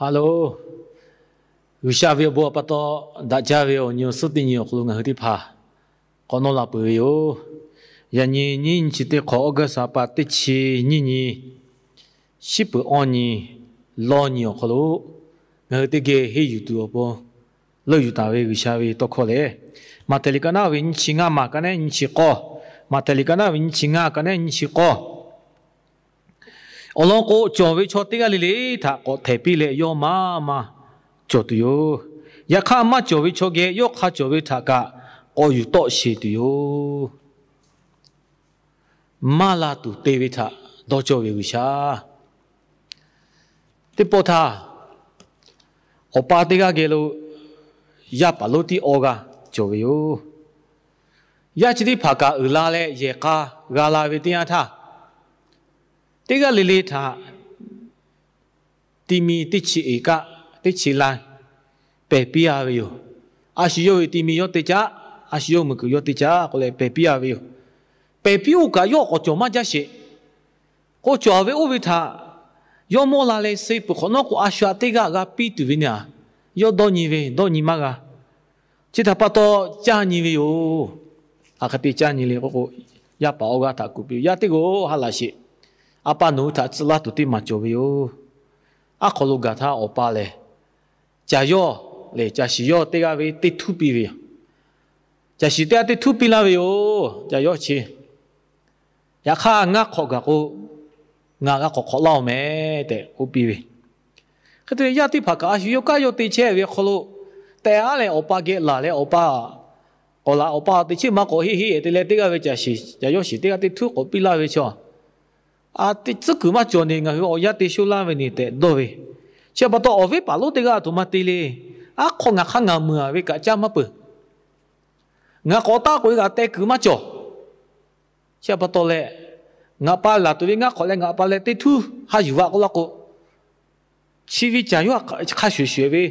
Hello, G'uiˬsha ve awˬ bon awˬ pa taw daꞈ jaˇ ve awˬ nyi awˬ suhˉ teˇ nyi awˬ hk'aw lo ngaˬ hui teˇ hpaˍ k'awꞈ nawˇ la peuˬ ve yoˬ. Yaꞈ nyi nyiˇ nyi chi teˇ hk'awꞈ August ha pa teˇ chi nyiˇ nyi, shiˉ peuˍ awˇ nyi, lawˇ nyi awˬ hk'aw lo ngaˬ hui teˇ geh henˇ yuˬ tuˬ awˬ pon leuˆ yuˬ taˍ ve G'uiˬsha ve tawˇ hkawˇ lehˬ, Maꞈhtehˍ liꞈ ka naˉ ve nyiˇ chi ngaˇ maˬ ka nehˉ nyiˇ chi k'awˇ, Maꞈhtehˍ liꞈ ka naˉ ve nyiˇ chi ngaˇ ka nehˉ nyiˇ chi k'awˇ. Awˬ lawn k'o, cawˬ ve chaw teˇ g'aˇ le le htaꞈ k'awꞈ htehˍ piˇ leh yawˇ maˇ maˇ cawˬ tuˬ yoˬ. Yaꞈ hk'aˇ, maˇ cawˬ ve chaw geh yawˇ hk'a cawˬ ve htaꞈ kaꞈ k'awꞈ yuˬ tawˆ sheˍ tuˬ yoˬ. Maˇ la tuˬ te ve htaꞈ dawˇ cawˇ ve G'uiˬsha. Teˇ pawˆ htaˇ, awˬ pa teˇ g'aˇ geh lo yaˇ paˍ lonˉ tiˉ awˇ g'aˇ cawˬ ve yoˬ. Yaˇ chi teˇ hpaˍ kaꞈ uiˍ la leh yehˬ k'a g'a la ve teˇ yanˇ htaˇ, teˇ g'aˇ le le htaꞈ ti mi teˇ chi eˍ kaˆ, teˇ chi la pehˬ piˇ a ve yoˬ. A shu yawˇ ve ti mi yawˇ te caˉ, a shu yawˇ meuˬ kuiˬ yawˇ te caˉ k'oˆ leh pehˬ piˇ a ve yoˬ. Pehˬ piˇ oˇ kaꞈ yawˇ k'awꞈ cawˬ maˇ jaˇ sheˍ. K'o cawˬ ve oˇ ve htaꞈ yawˇ mawˇ la leh suh peuˬ hk'awꞈ nawˉ k'o, a shu aꞈ teˇ g'aˇ g'a piˇ tuˬ ve naˍ, yawˇ dawˇ nyi ve dawˇ nyi maˇ g'a. Chi htaꞈ pa taw caˇ nyi ve yoˬ. Aˬ hk'e te caˇ nyi le k'oˆ k'o, yaˇ paˍ awˇ g'aˇ htaꞈ kuˬ piˇ, Yaˇ teˇ g'aˇ-oˬ, ha laꞈ sheˍ. A pa nawˬ hui htaꞈ tcuh laˇ tuˬ teˇ maˬ cawˬ ve yoˬ. Aˉ hk'aw lo gaˬ htaˇ awˬ pa lehˬ, caˬ yawˇ lehˬ caˬ shiˍ yawˇ teˇ g'aˇ ve teˇ htuˉ piˇ ve yoˬ. Caˬ shiˍ teˇ g'aˇ teˇ htuˉ piˇ laˇ ve yoˬ. Caˬ yawˇ chi, yaꞈ hk'aˇ ngaˇ hk'awꞈ gaˬ k'o, ngaˬ g'a k'awꞈ hk'awꞈ laˇ-oˬ meh tehꞈ k'oˆ piˇ ve. Hk'e te leh, yaˇ teˇ hpaˍ kaꞈ a shu yawˇ kanˉ yawˇ te chehˇ ve hk'aw lo, tehꞈ aˉ leh awˬ pa geh laˬ leh, awˬ pa k'awꞈ laˬ, awˬ pa teˇ chiˉ maˇ k'awꞈ heˆ heˆ te leh, teˇ g'aˇ ve caˬ shiˍ caˬ yawˇ shiˍ teˇ g'aˇ teˇ htuˉ k'awꞈ piˇ laˇ ve chaw, a teˇ tcuhˉ kuiˬ maˇ cawˬ ne, ngaˬ hui awˬ yaˇ te shoˆ laˇ ve ne tehꞈ dawˇ ve. Chi pa taw, awˬ viˉ paˍ lonˉ teˇ g'aˇ a htoꞈ ma te le. Aˉ hk'aw ngaˬ hk'aˇ ngaˬ meuˬ a ve kaꞈ caˇ maˇ peuˬ. Ngaˬ k'awꞈ taˆ k'oꞈ e kaꞈ teh kuiˬ maˇ cawˬ. Chi pa taw leh, ngaˬ pa laˬ tuˬ ve ngaˇ hk'awꞈ leh ngaˬ pa leh teˇ htuˉ haˉ yuˬ vaˆ k'oˆ laˇ k'o, chi ve caˬ yawˇ hk'a shuˍ shuˍ ve,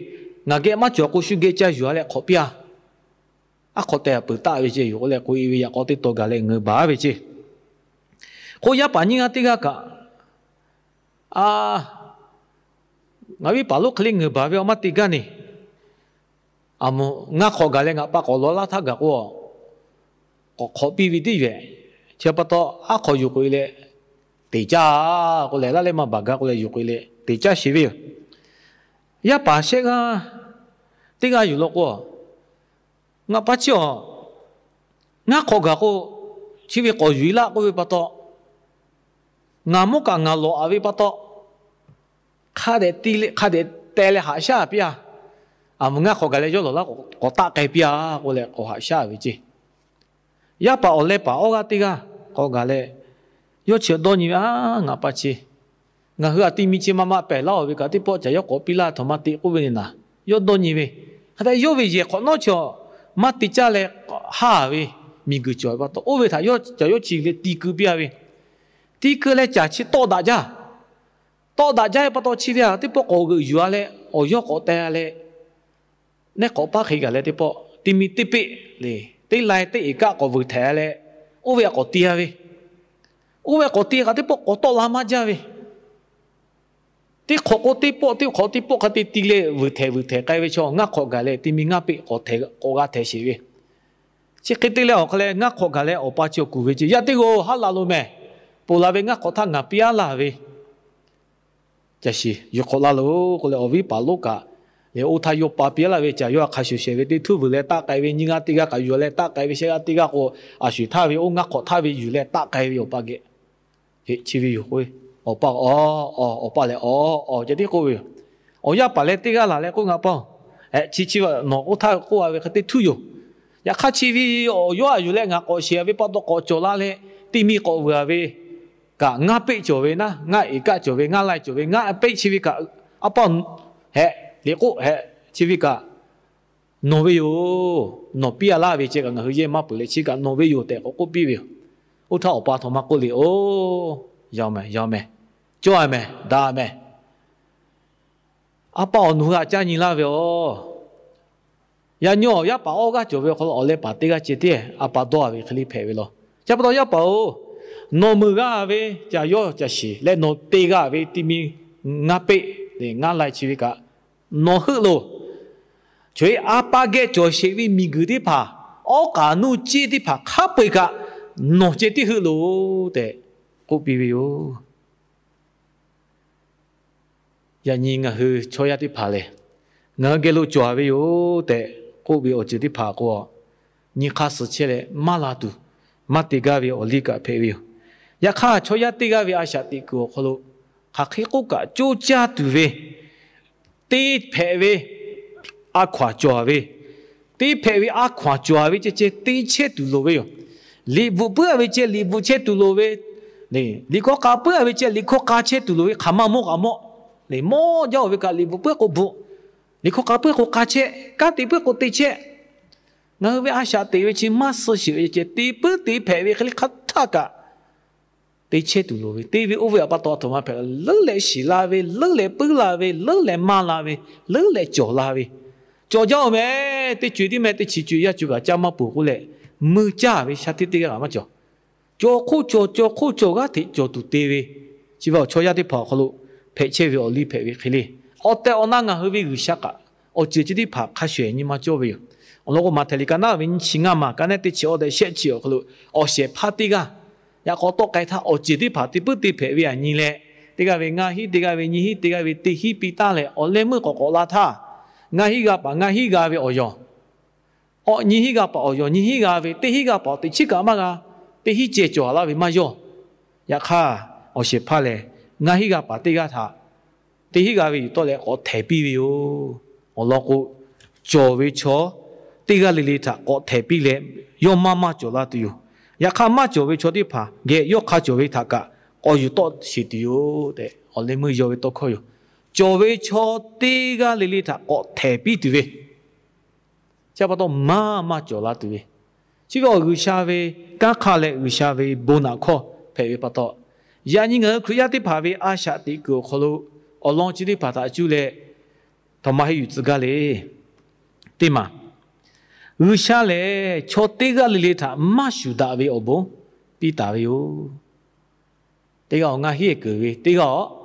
ngaˬ geh maˇ cawˬ k'o shu geh ca yuˬ a leh hk'awꞈ piˇ a. Aˉ hk'aw teh a peuˬ taˆ ve ceˇ yoˬ k'oˆ leh k'oꞈ e ve yaꞈ k'aw teˇ taw gaˬ leh ngeuˍ baˬ ve ceˇ. K'o yaˇ paˍ nyiˇ g'aˇ teˇ g'aˇ kaꞈ, a, ngaˬ viˉ paˍ lonˉ hk'e le ngeuˍ baˬ ve awˬ maˇ te gaˇ ne. A, ngaˇ hk'awꞈ gaˬ leh ngaˬ pa k'awꞈ lawˬ laˇ htaˇ gaˬ k'o, k'awꞈ hk'awꞈ piˇ ve teˇ yehˬ. Chi pa taw aˉ hk'aw yuˬ k'oꞈ e leh teꞈ caˇ k'oˆ leh, laˇ leh maˇ baˬ gaˇ k'oˆ leh yuˬ k'oꞈ e leh teꞈ caˇ sheˍ ve yoˬ. Yaˇ paˍ shehˆ g'aˇ teˇ g'aˇ yuˬ law k'o, ngaˬ pa chi awˬ, ngaˇ hk'awꞈ gaˬ k'o, chi ve k'awꞈ yuˬ e laˇ k'oˆ ve pa taw, ngaˬ mawˇ kaꞈ ngaˬ lawˬ a ve pa taw, hk'a dehꞈ ti leh hk'a dehꞈ teh leh haꞈ shaˉ piˇ a. A, ngaˇ hk'awꞈ gaˬ leh yawˇ lawˬ laˇ k'awꞈ taˆ k'ai piˇ a k'oˆ leh k'awꞈ haꞈ shaˉ ve ceˇ. Yaˇ paˍ awˬ leh paˍ awˇ g'aˇ teˇ g'aˇ k'awꞈ gaˬ leh, yawˇ chi dawˇ nyi ve, A, ngaˬ pa chi, ngaˬ hui a ti mi chi ma ma pehˬ laˇ-oˬ ve kaꞈ, teˇ pawˆ caˬ yawˇ k'awꞈ piˇ laˇ htoꞈ ma te k'oˆ ve ne naˍ, yawˇ dawˇ nyi ve. Hk'e te yawˇ ve yehˬ hk'awꞈ nawˉ chi awˬ maˇ te caˇ leh haˇ ve miˬguiˬ cawˬ ve pa taw, oˇ ve htaꞈ yawˇ caˬ yawˇ chi leh ti keu piˇ a ve. Ti keu leh caˬ chi tawˆ daꞈ jaˇ. Tawˆ daꞈ jaˇ ve pa taw chi ve a teˇ pawˆ k'awꞈ g'euꞈ yuˬ a leh awˬ yawˇ k'awꞈ teh a leh, neˉ k'awꞈ paˉ hk'e gaˬ leh teˇ pawˆ ti mi teˇ peˆ le, teˇ lai teˇ eˍ kaˆ k'awꞈ vuiˬ htehꞈ a leh, oˇ ve a k'awꞈ ti a ve. Oˇ ve k'awꞈ ti kaꞈ teˇ pawˆ k'awꞈ tawˆ la maˇ jaˇ ve. Teˇ hk'awꞈ k'o teˇ pawˆ, teˇ hk'awꞈ teˇ pawˆ hk'a te ti leh vuiˬ htehꞈ vuiˬ htehꞈ k'ai ve chaw ngaˇ hk'awꞈ gaˬ leh ti mi ngaˇ peˆ k'awꞈ g'a htehꞈ sheˍ ve. Chi hk'e te leh awˬ hk'a leh ngaˇ hk'awꞈ gaˬ leh awˬ pa chi awˬ kuˬ ve ceˇ, Yaˇ teˇ g'aˇ-oˬ, haˉ la loˬ mehˬ. Ponˬ la ve ngaˇ hk'awꞈ htaˇ ngaˬ piˇ aˉ laˇ ve. Caˬ shiˍ yuˬ hk'awꞈ laˇ loˬ k'oˆ leh, awˬ viˉ paˍ lonˉ kaꞈ lehˬ, oˇ htaˇ yawˇ pa piˇ aˉ laˇ ve caˬ yawˇ a hk'a shuˍ shehˍ ve teˇ htuˉ vuiˬ leh taˆ k'ai ve, nyiˇ g'aˇ teˇ g'aˇ kaꞈ yuˬ leh taˆ k'ai ve, shehˆ g'aˇ teˇ g'aˇ k'o, a shuˍ htaˇ ve oˇ ngaˇ hk'awꞈ htaˇ ve yuˬ leh taˆ k'ai ve awˬ pa geh, chi ve yoˬ k'oˆ ve. Awˬ pa, awˬ, awˬ pa lehˬ, awˬ, awˬ, ceh tiˉ k'oˆ ve yoˬ. Awˬ yaˇ paˍ leh teˇ g'aˇ laˬ leh k'oˆ, Ngaˬ pa-oˬ, chi chi nawˬ oˇ htaˇ k'oˆ a ve hk'e teˇ htuˉ yoˬ. Yaꞈ hk'aˇ chi ve awˬ yawˇ a yuˬ leh ngaˬ k'awꞈ shehˍ ve pa taw k'awꞈ cawˬ la leh, ti mi k'awꞈ vuiˬ a ve kaꞈ ngaˇ peˆ cawˬ ve naˉ, ngaˇ eˍ kaˆ cawˬ ve, ngaˇ lai cawˬ ve, ngaˇ peˆ chi ve kaꞈ, A pa-oˬ, hehꞈ, liꞈ k'oˆ hehꞈ, chi ve kaꞈ nawˬ ve yoˬ. Nawˬ piˇ a laˇ ve ceh kaꞈ ngaˬ hui yehˇ maˇ peuˬ leh, chi kaꞈ nawˬ ve yoˬ tehꞈ k'awꞈ k'oˆ piˇ ve yoˬ. Oˇ htaˇ awˬ pa a htoꞈ ma k'oˆ le, Oˬ, yaˇ mehˬ, yaˇ mehˬ, cawˇ a mehˬ, daꞈ a mehˬ. A pa-oˬ, nawˬ hui htaꞈ caˇ nyi laˇ ve yoˬ. Yaꞈ nyi awˬ yaˇ paˍ awˇ g'aˇ cawˬ ve awˬ hk'aw lo awˬ leh paˍ teˇ g'aˇ ceh tiˉ a pa dawˇ a ve hk'e le hpehꞈ ve law. Chi pa taw yaˇ paˍ-oˬ, nawˬ meuˬ g'a ve caˬ yawˇ caˬ shiˍ leh nawˬ te g'a ve ti mi ngaˇ peˆ ngaˇ lai chi ve kaꞈ, nawˬ heuˆ loˬ. Chaw-e a pa geh cawˬ sheˍ ve miˬguiˬ teˇ hpaˍ, awˉ k'aˍ nuˇ ceˇ teˇ hpaˍ hk'a peu-eˬ kaꞈ, nawˬ ceh tiˉ heuˆ loˬ tehꞈ k'oˆ piˇ ve yoˬ. Yaꞈ nyi ngaˬ hui chaw yaˇ teˇ hpaˍ lehˬ, ngaˬ hui geh lo cawˬ ve yoˬ tehꞈ k'oˆ ve awˬ ceuˬ teˇ hpaˍ k'o, nyi hk'aˇ suh chehˇ leh maˇ la tuˬ, maˇ te gaˇ ve awˬ liˇ kaꞈ hpehꞈ ve yoˬ. Yaꞈ hk'aˇ, chaw yaˇ teˇ g'aˇ ve a shaꞈ teꞈ kuiˬ awˬ hk'aw lo, hk'aˬ hk'e k'oˆ kaꞈ coˇ caˇ tuˬ ve, teˇ hpehꞈ ve a hkaw-anˬ cawˬ ve, teˇ hpehꞈ ve a hkaw-anˬ cawˬ ve ceh ceh te chehˇ tuˬ loˍ ve yoˬ. Liꞈ bvuhꞈ puiˉ-a ve ceh liꞈ bvuhꞈ chehˇ tuˬ loˍ ve, liꞈ hkawˇ k'a puiˉ-a ve ceh liꞈ hkawˇ k'a chehˇ tuˬ loˍ ve, hk'aˬ ma mawˇ k'aꞈ mawˇ, mawˇ jaˇ-oˬ ve kaꞈ liꞈ bvuhꞈ puiˉ k'o bvuhꞈ, liꞈ hkawˇ k'a puiˉ k'o k'a chehˇ, kanˉ te puiˉ k'o te chehˇ. Ngaˬ hui ve a shaꞈ teꞈ ve chi maˇ suh sheˍ ve ceh, te puiˉ te hpehꞈ ve hk'e le hk'a htaˆ kaꞈ te chehˇ tuˬ loˍ ve, te ve oˇ ve awˬ pa taw a htoꞈ ma hpehꞈ la, leuˉ leh shiˍ la ve, leuˉ leh puiˉ la ve, leuˉ leh maˇ la ve, leuˉ leh cawˬ la ve, cawˬ jaˇ-oˬ meh. Teˇ co-e tiˉ meh, teˇ chi co-e yaˇ co kaꞈ caˇ maˇ peuˬ k'oˆ leh, mui caˇ ve shaˉ hteˇ teˇ g'aˇ kaꞈ maˇ cawˬ. Cawˬ hk'oˆ cawˬ, cawˬ hk'oˆ cawˬ g'aˇ hteꞈ cawˬ tuˬ te ve, chi ve awˬ chaw yaˇ teˇ hpaˍ awˬ hk'aw lo hpehꞈ chehˇ ve awˬ liˇ hpehꞈ ve hk'e le. Awˬ tehˬ awˬ na ngaˬ hui ve G'uiˬsha kaꞈ awˬ ceuˬ chi teˇ hpaˍ hk'a shuˍ nyi ma cawˇ ve yoˬ. Awˬ lawn k'o, Maꞈhtehˍ liꞈ ka naˉ ve nyiˇ chi ngaˇ maˬ, ka naˉ teˇ chi awˇ tehꞈ shehˆ chi awˬ hk'aw lo, awˬ shehˍ hpaˇ teˇ g'aˇ yaꞈ k'aw tawˆ k'ai htaˇ, awˬ ceuˬ teˇ hpaˍ te puiˉ te hpehꞈ ve yaꞈ nyi leh, teˇ g'aˇ ve ngaˇ hinˉ, teˇ g'aˇ ve nyiˇ hinˉ, teˇ g'aˇ ve teˇ hinˉ piˇ taˉ leh awˬ leh meuˇ k'awꞈ k'awꞈ la htaˇ, ngaˇ hinˉ g'a paˍ ngaˇ hinˉ g'a ve awˬ yawˬ, awˬ nyiˇ hinˉ g'a paˍ awˬ yawˬ nyiˇ hinˉ g'a ve, teˇ hinˉ g'a paˍ awˬ teꞈ chiˉ kaꞈ maˇ g'a, teˇ hinˉ ceh cawˬ laˇ ve maˇ yawˇ. Yaꞈ hk'aˇ, awˬ shehˍ hpaˇ lehˬ, ngaˇ hinˉ g'a paˍ teˇ g'aˇ htaꞈ teˇ hinˉ g'a ve yuˬ tawˆ leh k'awꞈ htehˍ piˇ ve yoˬ. Awˬ lawn k'o, cawˬ ve chaw teˇ g'aˇ le le htaꞈ k'awꞈ htehˍ piˇ leh, yawˇ maˇ maˇ cawˬ la tuˬ yoˬ. Yaꞈ hk'aˇ, maˇ cawˬ ve chaw teˇ hpaˍ geh yawˇ hk'a cawˬ ve htaꞈ kaꞈ k'awꞈ yuˬ tawˆ sheˍ tuˬ yoˬ tehꞈ, awˬ leh meuˇ yaw ve tawˇ hkawˇ yoˬ. Cawˬ ve chaw teˇ g'aˇ le le htaꞈ k'awꞈ htehˍ piˇ tuˬ ve, chi pa taw maˇ maˇ cawˬ la tuˬ ve, chi ve awˬ G'uiˬsha ve kanˉ hk'aˇ leh G'uiˬsha ve bon naꞈ hkawˇ hpehꞈ ve pa taw, yaꞈ nyi ngaˬ hui Hkriꞈ yaˇ teˇ hpaˍ ve a shaꞈ teꞈ kuiˬ awˬ hk'aw lo awˬ lawn chi teˇ hpaˍ htaꞈ cuˇ leh, htaꞈ maˇ heˆ yuˬ tcuh gaˇ le. Teˇ maˬ, G'uiˬsha lehˬ chaw teˇ g'aˇ le le htaꞈ maˇ shuˍ daꞈ ve awˬ bon piˇ taˍ ve yoˬ. Teˇ g'aˇ awˬ ngaˇ hinˉ-ehˍ keunˍ ve, teˇ g'aˇ awˬ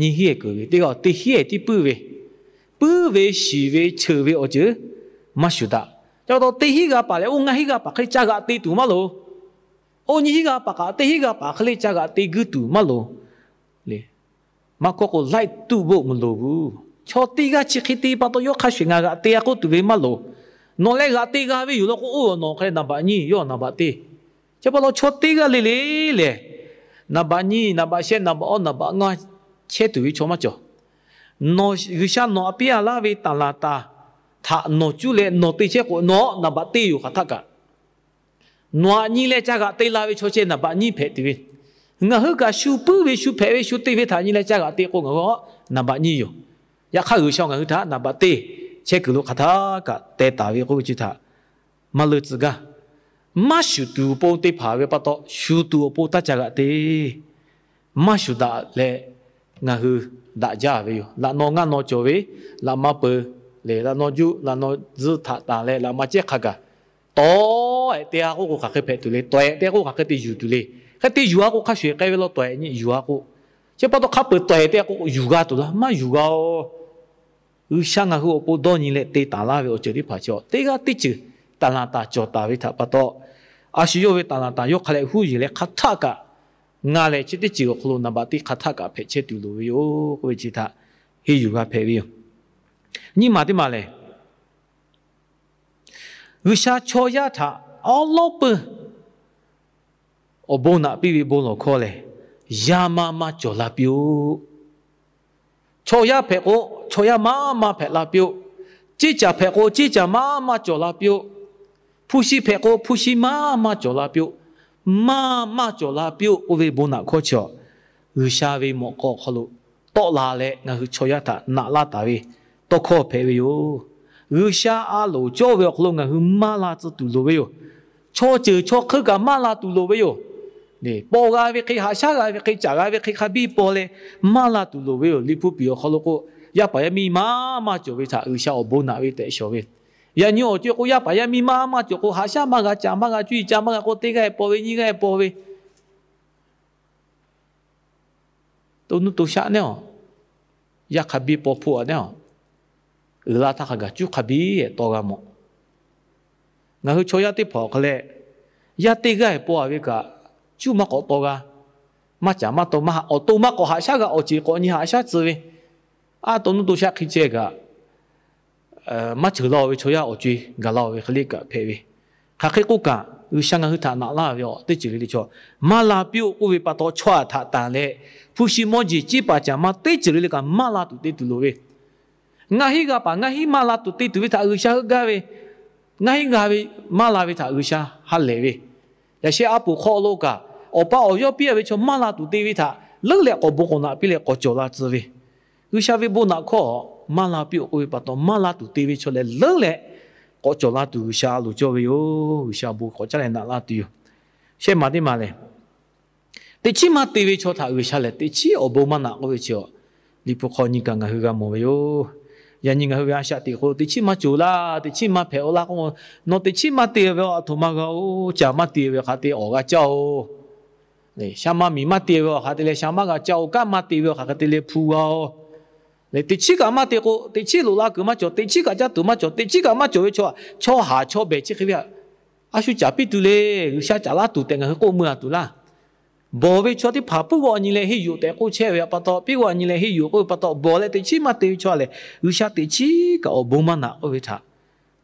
nyiˇ hinˉ-ehˍ keunˍ ve, teˇ g'aˇ awˬ teˇ hinˉ-ehˍ tiˉ puiˉ ve, puiˉ ve shiˍ ve cheuˬ ve awˬ ceuˬ maˇ shuˍ daꞈ. Ca pa taw teˇ hinˉ g'a paˍ lehˬ, oˇ ngaˇ hinˉ g'a paˍ hk'e le ca g'aꞈ te tuˬ maˇ loˍ. Oˇ nyiˇ hinˉ g'a paˍ kaꞈ teˇ hinˉ g'a paˍ hk'e le ca g'aꞈ te guiˇ tuˬ maˇ loˍ. Maˇ kawˆ k'o, laiˆ tuˆ boˆ mvuh loˍ vuˬ. Chaw teˇ g'aˇ chi hk'e te pa taw yawˇ hk'a shuˍ ngaˬ g'aꞈ te-a k'oˆ tuˬ ve maˇ loˍ. Nawˬ leh g'aꞈ te g'a ve yoˬ law k'o, oˇ nawˬ hk'e le naˍ baꞈ nyiˇ, yawˇ naˍ baꞈ teˇ. Chi pa taw chaw teˇ g'aˇ le le lehˬ, naˍ baꞈ nyiˇ, naˍ baꞈ shehˆ, naˍ baꞈ awˇ, naˍ baꞈ ngaˇ chehˇ tuˬ ve chaw maˇ cawˬ. Nawˬ G'uiˬsha nawˬ htaꞈ piˇ-a laˇ ve taˍ laˍ taˍ htaꞈ nawˬ cuˇ leh nawˬ te chehˇ k'o, nawˬ naˍ baꞈ teˇ yoˬ hk'aˬ htaˆ kaꞈ. Nawˬ aꞈ nyi leh ca g'aꞈ te la ve chaw ceh naˍ baꞈ nyiˇ hpehꞈ tuˬ ve, ngaˬ hui kaꞈ shu puiˉ ve shu hpehꞈ ve shu te ve htaꞈ nyi leh ca g'aꞈ te k'o, ngaˬ hui naˍ baꞈ nyiˇ yoˬ. Yaꞈ hk'aˇ, G'uiˬsha ngaˬ hui htaꞈ naˍ baꞈ teˇ chehˇ kuiˬ lo hk'aˬ htaˆ kaꞈ teh taˍ ve k'oˆ ve chi htaꞈ maˇ leuˇ tcuh gaˇ. Maˇ shuˍ tuˬ awˬ pon te hpanˍ ve pa taw, shuˍ tuˬ awˬ pon taˇ ca g'aꞈ te. Maˇ shuˍ daꞈ leh ngaˬ hui daꞈ jaˇ ve yoˬ. Laꞈ naw ngaˇ naw cawˬ ve, laꞈ ma peuˬ lehˬ, laꞈ naw juˆ laꞈ naw zuhˇ htaꞈ tanˬ leh laꞈ ma cehˇ hk'a gaˬ, tawˍ-ehˍ te-a k'oˆ k'o, hk'aˬ hk'e hpehꞈ tuˬ le. Tawˍ-ehˍ te k'oˆ, hk'aˬ hk'e te yuˬ tuˬ le. Hk'e te yuˬ-a k'o, hk'a shuˍ-ehˍ k'ai ve law tawˍ-ehˍ nyi yuˬ-a k'o, chi pa taw hk'a peuˬ tawˍ-ehˍ te k'o, yuˬ g'a tuˬ laˇ, maˇ yuˬ g'a-oˬ. G'uiˬsha ngaˬ hui awˬ pon dawˇ nyi leh te taˍ laˇ ve awˬ ceuˬ teˇ hpaˍ chi-a, teˇ g'aˇ teˇ ceuˬ taˍ laˍ taˍ cawˬ taˍ ve htaꞈ pa taw, a shu yawˇ ve taˍ laˍ taˍ yawˇ hk'a leh huˉ yeˬ leh hk'aˬ htaˆ kaꞈ, ngaˬ lehˬ chi teˇ ceuˬ awˬ hk'aw lo naˍ baꞈ teˇ hk'aˬ htaˆ kaꞈ hpehꞈ chehˇ tuˬ loˍ ve yoˬ k'oˆ ve chi htaꞈ henˇ yuˬ g'a hpehꞈ ve yoˬ. Nyiˇ maˬ teˇ maˬ lehˬ, G'uiˬsha chaw yaˇ htaꞈ awˉ lawˉ peuˬ awˬ bon naꞈ piˇ ve bon lawˬ hkawˇ lehˬ, yaˇ maˇ maˇ cawˬ la piˇ-oˆ. Chaw yaˇ hpehꞈ k'o, chaw yaˇ maˇ maˇ hpehꞈ la piˇ-oˆ. Ceˇ caˬ hpehꞈ k'o, ceˇ caˬ maˇ maˇ cawˬ la piˇ-oˆ. Hpu shi hpehꞈ k'o, hpu shi maˇ maˇ cawˬ la piˇ-oˆ. Maˇ maˇ cawˬ la piˇ-oˆ k'oˆ ve bon naꞈ hkawˇ chi-a, G'uiˬsha ve mawꞈ k'aw awˬ hk'aw lo tawˆ la leh ngaˬ hui chaw yaˇ htaꞈ naꞈ laˇ taˍ ve tawˇ hkawˇ hpehꞈ ve yoˬ. G'uiˬsha a loˍ cawˇ ve awˬ hk'aw lo ngaˬ hui maˇ la tcuh tuˬ loˍ ve yoˬ. Chaw ceuˬ chaw hk'eun kaꞈ maˇ la tuˬ loˍ ve yoˬ. Paw g'a ve hk'e, haꞈ shaˉ g'a ve hk'e, caꞈ g'a ve hk'e hk'a biˇ paw leh maˇ la tuˬ loˍ ve yoˬ. Liꞈ hpu piˍ awˬ hk'aw lo k'o, yaˇ paˍ yaˇ miˇ maˇ maˇ cawˬ ve htaꞈ G'uiˬsha awˬ bon naꞈ ve tehꞈ shawˍ ve. Yaꞈ nyi awˬ co-e k'o, yaˇ paˍ yaˇ miˇ maˇ maˇ cawˬ k'o, haꞈ shaˉ maˇ g'a, caꞈ maˇ g'a, cuˇ yiˍ ca maˇ g'a k'o, teˇ g'aˇ-e paw ve, nyiˇ g'aˇ-e paw ve, to nuˇ to shaˆ neˉ-aˬ. Yaˇ hk'a biˇ paw hpoˆ a neˉ a, uiˍ la htaˇ hk'a gaˬ cuˇ hk'a biˇ taw g'a mawˬ. Ngaˬ hui chaw yaˇ teˇ hpaˍ awˬ hk'a leh, yaˇ teˇ g'aˇ paw a ve kaꞈ, cuˇ maˇ k'awꞈ taw g'a, maˇ caˍ maˇ taw maˇ haꞈ, awˬ to maˇ k'awꞈ haꞈ shaˉ g'a, awˬ ceˬ k'awꞈ nyi haꞈ shaˉ tcuh ve, a to nuˇ to shaˆ hk'e ceh kaꞈ, maˇ ceuˬ laˇ ve chaw yaˇ awˬ co e gaˬ la ve hk'e le kaꞈ hpehꞈ ve. Hk'aˬ hk'e k'oˆ kaꞈ, G'uiˬsha ngaˬ hui htaꞈ naꞈ laˇ ve a teˇ ceuˬ le le chaw, maˇ la piˇ-oˆ k'oˆ ve pa taw, chaw aˬ htaꞈ tanˬ leh, hpu shi mawˇ jeˬ ciˉ paˍ caˍ ma teˇ ceuˬ le le kaꞈ maˇ la tuˬ te tuˬ loˍ ve. Ngaˇ hinˉ g'a paˍ ngaˇ hinˉ maˇ la tuˬ te tuˬ ve htaꞈ G'uiˬsha heuˆ gaˇ ve, ngaˇ hinˉ g'a ve maˇ la ve htaꞈ G'uiˬsha ha lehˬ ve. Yaꞈ sheh a poˍ hk'aw lo kaꞈ, awˬ pa awˬ yawˇ piˇ a ve chaw maˇ la tuˬ te ve htaꞈ leuˉ leh k'awꞈ bon k'awꞈ naꞈ piˇ leh k'awꞈ cawˬ la tcuh ve. G'uiˬsha ve bon naꞈ hkawˇ, maˇ la piˇ-oˆ k'oˆ ve pa taw, maˇ la tuˬ te ve chaw lehˬ leuˉ leh k'awꞈ cawˬ la tuˬ G'uiˬsha a loˍ cawˇ ve yoˬ. G'uiˬsha bon k'awꞈ caˉ leh naꞈ laˇ tuˬ yoˬ. Shehˆ maˬ teˇ maˬ lehˬ, teꞈ chiˉ maˇ te ve chaw htaꞈ G'uiˬsha lehˬ teꞈ chiˉ awˬ bon maˇ naꞈ k'oˆ ve chi, Liꞈ hpu hk'aw nyi kaꞈ ngaˬ hui g'a mawˬ ve yoˬ. Yaꞈ nyi ngaˬ hui ve a shaꞈ teꞈ k'o, teꞈ chiˉ maˇ cawˬ laˇ, teꞈ chiˉ maˇ hpehꞈ-o laˇ k'o, nawˬ teꞈ chiˉ maˇ te ve aˬ htoꞈ ma g'a-oˬ, caˬ maˇ te ve hk'aˬ te awˬ g'a caˇ-oˬ. Sha maˇ miˬ maˇ te ve awˬ hk'aˬ te leh sha maˇ g'a caˇ-oˬ, kanˉ maˇ te ve awˬ hk'aˬ hk'e te leh hpu g'a-oˬ. Teꞈ chiˉ kaꞈ maˇ te k'o, teꞈ chiˉ loꞈ la kuiˬ maˇ cawˬ, teꞈ chiˉ kaꞈ caˇ tuˬ maˇ cawˬ, teꞈ chiˉ kaꞈ maˇ cawˬ ve chaw, chaw haˍ chaw behˬ chi hk'e ve a, a shu caˍ piˇ tuˬ le, G'uiˬsha caˍ laˇ tuˬ tehꞈ ngaˬ hui k'oˆ mui a tuˬ laˇ. Bawˬ ve chaw teˇ hpaˍ puiˉ g'aw nyi leh henˇ yuˬ tehꞈ k'oˆ chehˇ ve pa taw, piˇ g'aw nyi leh henˇ yuˬ k'oˆ ve pa taw, bawˬ leh teꞈ chiˉ maˇ te ve chaw lehˬ, G'uiˬsha teꞈ chiˉ kaꞈ awˬ bon maˇ naꞈ k'oˆ ve htaꞈ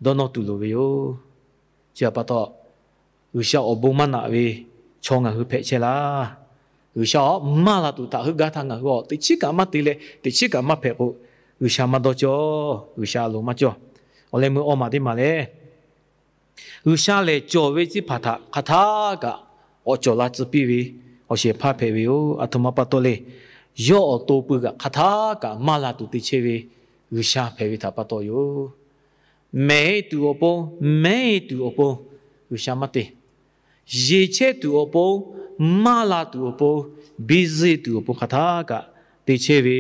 dawˇ nawˇ tuˬ loˍ ve yoˬ. Chi pa taw, G'uiˬsha awˬ bon maˇ naꞈ ve chaw ngaˬ hui hpehꞈ chehˇ laˇ. G'uiˬsha awˬ maˇ la tuˬ htaꞈ heuˆ gaˇ htaˇ ngaˬ hui awˬ teꞈ chiˉ kaꞈ maˇ te leh teꞈ chiˉ kaꞈ maˇ hpehꞈ k'o, G'uiˬsha maˇ dawˇ cawˇ, G'uiˬsha a loˍ maˇ cawˇ. Awˬ leh meuˇ awˇ maˬ teˇ maˬ lehˬ, G'uiˬsha lehˬ cawˬ ve teˇ hpaˍ htaꞈ hk'aˬ htaˇ kaꞈ k'awꞈ cawˬ la tcuh piˇ ve awˬ shehˍ hpaˇ hpehꞈ ve yoˬ. A htoꞈ ma pa taw le, yawˇ awˬ to pui kaꞈ hk'aˬ htaˇ kaꞈ maˇ la tuˬ te chehˇ ve G'uiˬsha hpehꞈ ve htaꞈ pa taw yoˬ. Mehˍ e tuˬ awˬ pon, mehˉ e tuˬ awˬ pon G'uiˬsha maˇ te. Yeˬ chehˇ tuˬ awˬ pon, maˇ la tuˬ awˬ pon, biˇ zuhˇ tuˬ awˬ pon hk'aˬ htaˇ kaꞈ te chehˇ ve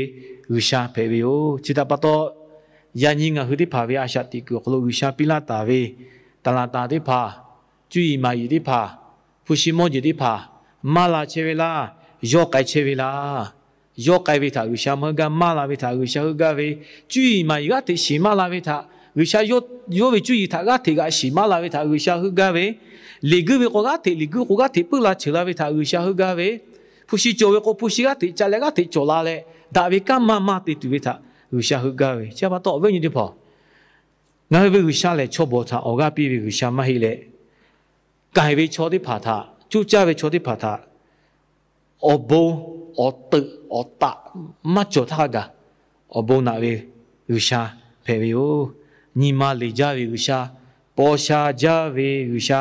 G'uiˬsha hpehꞈ ve yoˬ. Chi htaꞈ pa taw, yaꞈ nyi ngaˬ hui teˇ hpaˍ ve a shaꞈ teꞈ kuiˬ awˬ hk'aw lo G'uiˬsha piˇ laˇ taˍ ve taˍlaˍtaˍ teˇ hpaˍ, cuˇ yiˍ maˍ yiˍ teˇ hpaˍ, hpu shi mawˇ jeˬ teˇ hpaˍ, maˇ la chehˇ ve laˇ, yawˇ k'ai chehˇ ve laˇ. Yawˇ k'ai ve htaꞈ G'uiˬsha maˇ heuˆ gaˇ, maˇ la ve htaꞈ G'uiˬsha heuˆ gaˇ ve, cuˇ yiˍ maˍ yiˍ g'aˇ hteꞈ shiˍ maˇ la ve htaꞈ G'uiˬsha, yawˇ ve cuˇ yiˍ htaꞈ g'aˇ hteꞈ g'aꞈ shiˍ maˇ la ve htaꞈ G'uiˬsha heuˆ gaˇ ve, liꞈ guiˇ ve k'o g'aˇ hteꞈ liꞈ guiˇ k'o g'aˇ hteꞈ puiˉ la cheuˬ la ve htaꞈ G'uiˬsha heuˆ gaˇ ve, hpu shi cawˬ ve k'o hpu shi g'aˇ hteꞈ ca leh g'aˇ hteꞈ cawˬ la leh, daꞈ ve kanˉ maˇ maˇ te tuˬ ve htaꞈ G'uiˬsha heuˆ gaˇ ve. Chi pa taw awˬ viˉ awˬ nyi teˇ hpaˍ, ngaˬ hui ve G'uiˬsha lehˬ chaw bawˬ htaꞈ awˬ g'aˇ piˇ ve G'uiˬsha maˇ heˆ leh, k'ai ve chaw teˇ hpaˍ htaꞈ, coˇ caˇ ve chaw teˇ hpaˍ htaꞈ awˬ bon, awˬ teuꞈ, awˬ taꞈ maˇ cawˬ htaˇ g'a kaꞈ, awˬ bon naꞈ ve G'uiˬsha hpehꞈ ve yoˬ. Nyi ma leˬ jaˇ ve G'uiˬsha, paw sha jaˇ ve G'uiˬsha,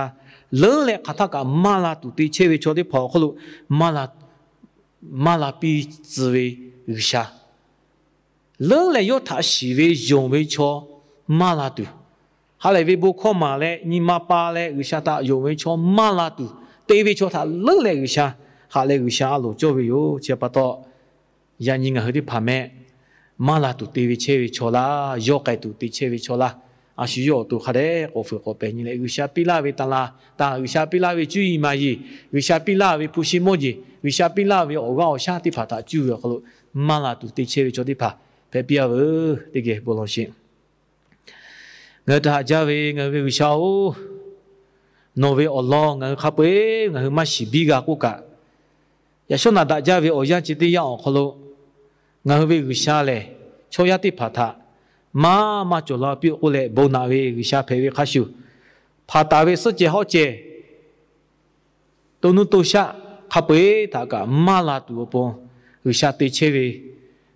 leuˉ leh hk'aˬ htaˇ kaꞈ maˇ la tuˬ te chehˇ ve chaw teˇ hpaˍ awˬ hk'aw lo maˇ la piˇ tcuh ve G'uiˬsha, leuˉ leh yawˇ htaꞈ shiˍ ve yonˍ ve chaw maˇ la tuˬ, ha lehˬ ve bon hkawˇ maˍ leh nyi ma pa leh G'uiˬsha htaꞈ yonˍ ve chaw maˇ la tuˬ te ve chaw htaꞈ leuˉ leh G'uiˬsha haꞈ leh G'uiˬsha a loˍ cawˇ ve yoˬ. Chi pa taw, yaꞈ nyi ngaˬ hui teˇ hpaˍ mehˆ maˇ la tuˬ te ve chehˇ ve chaw laˇ, yawˇ k'ai tuˬ te chehˇ ve chaw laˇ. A shu yawˇ awˬ to hk'a dehꞈ k'awꞈ fuiˍ k'awꞈ pehˬ nyi leh G'uiˬsha piˇ laˇ ve taˍlaˍtaˍ, G'uiˬsha piˇ laˇ ve cuˇ yiˍ maˍ yiˍ, G'uiˬsha piˇ laˇ ve hpu shi mawˇ jeˬ, G'uiˬsha piˇ laˇ ve awˬ g'aˇ awˬ shaˉ teˇ hpaˍ htaꞈ cuˇ ve awˬ hk'aw lo maˇ la tuˬ te chehˇ ve chaw teˇ hpaˍ hpehꞈ piˇ-a veuˬ teˇ geh bon lawˬ sheˍ. Ngaˬ hui htaꞈ haꞈ jaˇ ve ngaˬ hui ve G'uiˬsha-oˬ, nawˬ ve awˬ lawn ngaˬ hui hk'a peu-eˬ ngaˬ hui maˇ shiˍ biˇ g'a k'oˆ kaꞈ, yaꞈ shawˉ naꞈ daꞈ jaˇ ve awˬ yanˇ chi teˇ yanˇ awˬ hk'aw lo ngaˬ hui ve G'uiˬsha lehˬ chaw yaˇ teˇ hpaˍ htaꞈ maˇ maˇ cawˬ la piˇ-oˆ k'oˆ leh bon naꞈ ve G'uiˬsha hpehꞈ ve hk'a shuˍ, hpaˍ taˍ ve suhˆ cehˬ hawˉ cehˬ, to nuˇ to shaˆ hk'a peu-eˬ htaꞈ kaꞈ maˇ la tuˬ awˬ pon G'uiˬsha te chehˇ ve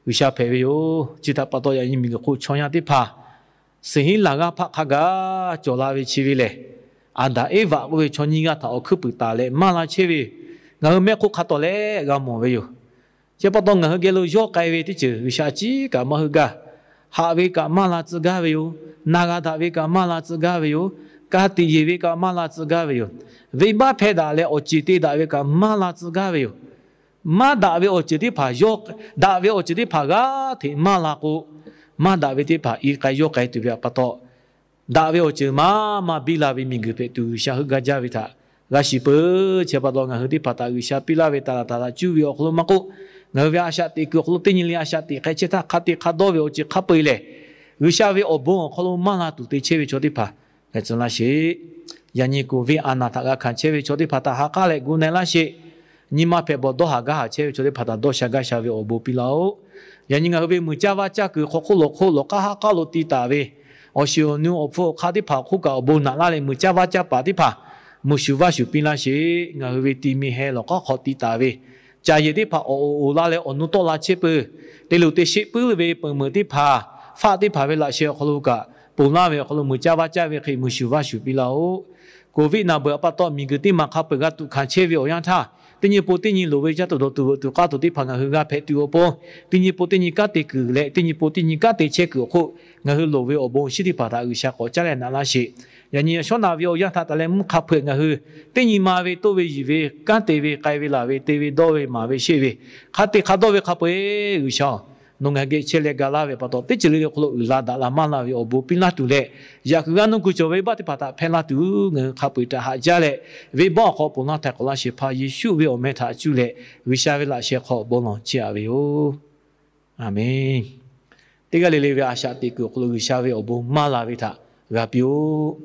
G'uiˬsha hpehꞈ ve yoˬ. Chi htaꞈ pa taw yaꞈ nyi miˬguiˬ hk'oˆ chaw yaˇ teˇ hpaˍ, suhˍ hinˉ laˬ g'aˇ hpaˆ hk'a gaˬ cawˬ la ve chi ve lehˬ, Aˍdanˍ Eˇvaꞈ k'oˆ ve chaw nyiˇ g'aˇ htaꞈ awˬ hkuiˉ puiˍ taˍ leh maˇ la chehˇ ve ngaˬ hui mehˆ hk'oˆ hk'a tawˍ leh g'a mawˬ ve yoˬ. Chi pa taw ngaˬ hui geh lo yawˇ k'ai ve teˇ ceuˬ G'uiˬsha ciˉ kaꞈ maˇ heuˆ gaˇ. Haꞈ ve kaꞈ maˇ la tcuh gaˇ ve yoˬ. Na g'a daꞈ ve kaꞈ maˇ la tcuh gaˇ ve yoˬ. Ka tiꞈ yeˬ ve kaꞈ maˇ la tcuh gaˇ ve yoˬ. Venˇbaˆ hpehˇ daꞈ leh awˬ ceˬ te daꞈ ve kaꞈ maˇ la tcuh gaˇ ve yoˬ. Maˇ daꞈ ve awˬ ceuˬ teˇ hpaˍ yawˇ, daꞈ ve awˬ ceuˬ teˇ hpaˍ g'aˇ hteꞈ maˇ la k'o, maˇ daꞈ ve teˇ hpaˍ i k'ai yawˇ k'ai tuˬ ve pa taw, daꞈ ve awˬ ceuˬ maˇ maˇ biˇ la ve miˬguiˬ hpehꞈ tuˬ G'uiˬsha heuˆ gaˇ jaˇ ve htaꞈ g'a shiˍ peuˬ. Chi pa taw ngaˬ hui teˇ hpaˍ htaꞈ G'uiˬsha piˇ laˇ ve taˍlaˍtaˍ htaꞈ cuˇ ve awˬ hk'aw lo maˇ k'oˆ, Ngaˬ hui ve a shaꞈ teꞈ kuiˬ awˬ hk'aw lo teˇ nyi le a shaꞈ teꞈ hk'e chehˇ htaˇ, hk'a te hk'a dawˇ ve awˬ ceuˬ hk'a peu-eˬ lehˬ, G'uiˬsha ve awˬ bon awˬ hk'aw lo maˇ la tuˬ te chehˇ ve chaw teˇ hpaˍ hpehꞈ tcuh laˇ sheˍ. Yaꞈ nyi ko viˉ a naˬ htaꞈ g'a hkanˍ chehˇ ve chaw teˇ hpaˍ htaꞈ ha k'aˉ leh gu na-e laˇ sheˍ. Nyi ma hpehꞈ bawˬ dawˇ haˍ gaˇ haˍ chehˇ ve chaw teˇ hpaˍ htaꞈ dawˇ sha gaˇ sha ve awˬ bon piˇ laˇ-oˆ. Yaꞈ nyi ngaˬ hui ve muiˬ caˇ vaˇ caˇ kuiˬ hk'aw hk'oˆ lawˬ hk'oˆ lawˬ k'aˉ haˉ k'aˉ lo ti taˍ ve, awˬ shiˍ awˬ nu awˬ hpfuh awˬ hk'aˇ teˇ hpaˍ hk'oˆ kaꞈ awˬ bon naꞈ laˇ leh muiˬ caˇ vaˇ caˇ paˍ teˇ hpaˍ muiˬ shuˍ vaˇ shuˍ piˇ laˇ sheˍ. Ngaˬ hui ve ti mi heh lawˬ k'aˉ hk'aw ti taˍ ve, caˬ yehˬ teˇ hpaˍ awˬ oˍ oˍ la leh awˬ nu tawˆ la chehˇ peuˬ, te luˬ te sheˆ puiˉ ve peuˬ meuꞈ teˇ hpaˍ, faˆ teˇ hpaˍ ve laꞈ sheh awˬ hk'aw lo kaꞈ ponˬ laˇ ve awˬ hk'aw lo muiˬ caˇ vaˇ caˇ ve hk'e muiˬ shuˍ vaˇ shuˍ piˇ laˇ-oˆ. Covid naˬ beuꞈ pa taw miˬguiˬ teˇ maˬ hk'a peu-eˬ g'a tuꞈ hkanˍ chehˇ ve awˬ yanˇ htaˇ, teˇ nyi po teˇ nyi loˍ ve caˇ tuˬ dawˬ tuˬ veuꞈ tuˬ k'aˇ tuˬ teˇ hpaˍ ngaˬ hui g'a hpehꞈ tuˬ awˬ pon, teˇ nyi po teˇ nyi kanˉ te kuiˬ leh teˇ nyi po teˇ nyi kanˉ te chehˇ kuiˬ awˬ hk'oˆ ngaˬ hui loˍ ve awˬ bon shinˉ teˇ hpaˍ htaꞈ G'uiˬsha k'awꞈ caˉ leh naꞈ laˇ sheˍ. Yaꞈ nyi yaꞈ shawˉ naꞈ ve awˬ yanˇ htaꞈ taˍ leh mvuhˇ hk'a peu-eˬ ngaˬ hui teˇ nyi ma ve toˇ ve yiˬ ve kanˉ te ve k'ai ve laˬ ve te ve dawˇ ve maˍ ve sheˆ ve hk'a te hk'a dawˇ ve hk'a peu-eˬ G'uiˬsha-oˬ, nawˬ ngaˬ hui geh chehˇ leh ga laˇ ve pa taw, teˇ ceuˬ le le awˬ hk'aw lo uiˍ la daꞈ la maˇ la ve awˬ bon piˇ laˇ tuˬ leh, yaꞈ kuiˬ g'a nuˇ kuiˬ cawˬ ve baˆ teˇ hpaˍ htaꞈ hpehˇ laˇ tuˬ ngaˬ hui hk'a peu-eˬ htaꞈ haꞈ jaˇ leh, venˇbaˆ awˬ hk'aw ponˬ laˇ htaiˍ k'awꞈ laˇ sheˍ hpaˇ Yeˍsuˆ ve awˬ meh htaꞈ cuˇ leh G'uiˬsha ve laꞈ sheh hk'aw bon lawˬ chehˇ-a ve yoˬ. Aˬmenˍ. Teˇ g'aˇ le le ve a shaꞈ teꞈ kuiˬ awˬ hk'aw lo G'uiˬsha ve awˬ bon maˇ la ve htaꞈ g'a piˇ-oˆ.